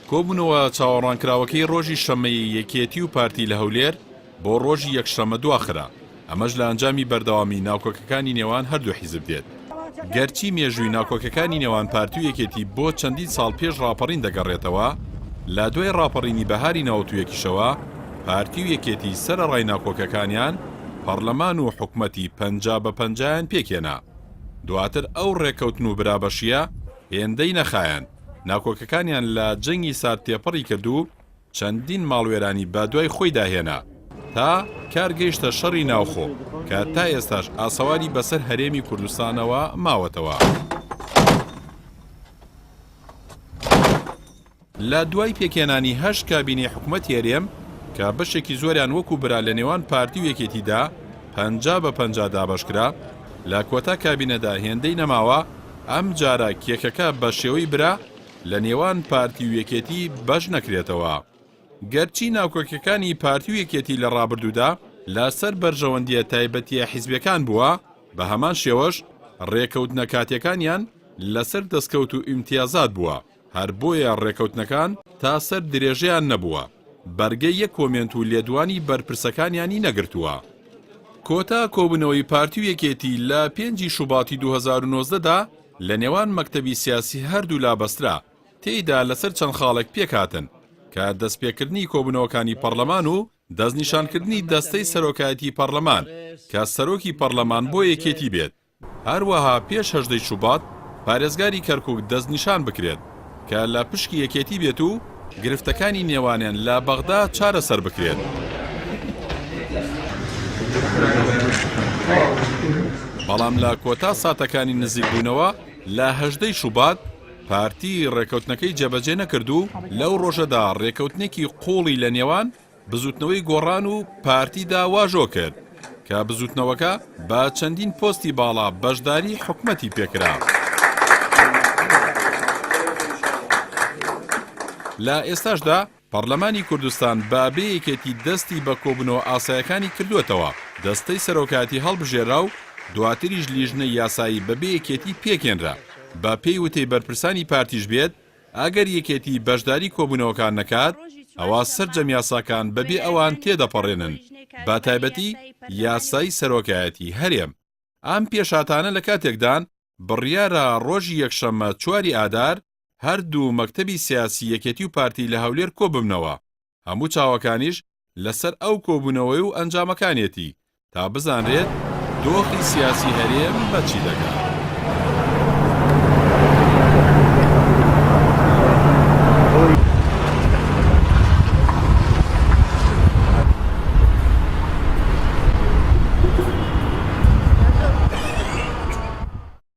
کۆبوونەوە چاوەڕوانکراوەکەی ڕۆژی شەممەی یەکێتی و پارتی لە هەولێر بۆ ڕۆژی یەکشەممە دواخرا، ئەمەش لە ئەنجامی بەردەوامی ناکۆکەکانی نێوان هەردوو حیزب دێت. گەرچی مێژووی ناکۆکەکانی نێوان پارتی و یەکێتی بۆ چەندین ساڵ پێش ڕاپەڕین دەگەڕێتەوە، لە دوای ڕاپەڕینی بەهاری نەوەتویەکیشەوە پارتی و یەکێتی سەرەڕای ناکۆکەکانیان پەڕلەمان و حکومەتی 50 بە پەنجایان پێکهێنا. دواتر ئەو ڕێککەوتن و برابەشییە هێندەی نەخایاند، ناکۆکەکانیان لە جەنگی سارد تێپەڕی کرد و چەندین ماڵوێرانی بە دوای خۆیدا هێنا تا کار گەیشتە شەڕی ناوخۆ کە تا ئێستاش ئاسەواری بەسەر هەرێمی کوردستانەوە ماوەتەوە. لە دوای پێکهێنانی هەشت کابینەی حکومەتی هەرێم کە بەشێکی زۆریان وەکو برا لە نێوان پارتی و یەکێتیدا 50 بە 50 دابەشکرا، لە کۆتا کابینەدا هێندەی نەماوە ئەمجارە کێکەکە بە شێوەی برا لە نێوان پارتی و یەکێتی بەش نەکرێتەوە. گەرچی ناکۆکیەکانی پارتی و یەکێتی لە ڕابردوودا لە سەر بەرژەوەندیە تایبەتیە حیزبیەکان بووە، بە هەمان شێوەش ڕێکەوتنە کاتیەکانیان لە سەر دەستکەوت و ئیمتیازات بووە، هەر بۆیە ڕێکەوتنەکان تا سەر درێژەیان نەبووە، بەرگەی یەک کۆمێنت و لێدوانی بەرپرسەکانیانی نەگرتووە. کۆتا کۆبوونەوەی پارتی و یەکێتی لە پێنجی شوباتی 2019 دا لە نێوان مەکتەبی سیاسی هەردوولا بەسترا، تێیدا لەسەر چەند خاڵێک پێکهاتن، کە دەستپێکردنی کۆبوونەوەکانی پەڕلەمان و دەستنیشانکردنی دەستەی سەرۆکایەتی پەڕلەمان کە سەرۆکی پەڕلەمان بۆ یەکێتی بێت، هەروەها پێش هەژدەی شوبات پارێزگاری کەرکوک دەستنیشان بکرێت کە لە پشکی یەکێتی بێت و گرفتەکانی نێوانیان لە بەغدا چارەسەر بکرێت. بەڵام لە کۆتا ساتەکانی نزیکبوونەوە لە هەژدەی شوبات، پارتی ڕێکەوتنەکەی جێبەجێ نەکرد و لەو ڕۆژەدا ڕێکەوتنێکی قوڵی لە نێوان بزوتنەوەی گۆڕان و پارتیدا واژۆ کرد کە بزوتنەوەکە بە چەندین پۆستی باڵا بەشداری حکومەتی پێکرا. لە ئێستاشدا پەڕلەمانی کوردستان بە بێ یەکێتی دەستی بە کۆبوونەوە ئاسایەکانی کردووەتەوە، دەستەی سەرۆکایەتی هەڵبژێرا و دواتریش لیژنەی یاسایی بە بێ یەکێتی پێکهێنرا، بە پێی وتەی بەرپرسانی پارتیش بێت ئەگەر یەکێتی بەشداری کۆبوونەوەکان نەکات ئەوا سەرجەم یاساکان بەبێ ئەوان تێدەپەڕێنن بە تایبەتی یاسای سەرۆکایەتی هەرێم. ئەم پێشهاتانە لە کاتێکدان بڕیارە ڕۆژی یەکشەممە چواری ئادار هەردوو مەکتەبی سیاسی یەکێتی و پارتی لە هەولێر کۆببنەوە، هەموو چاوەکانیش لەسەر ئەو کۆبوونەوەی و ئەنجامەکانیەتی تا بزانرێت دۆخی سیاسی هەرێم بە چی دەگات.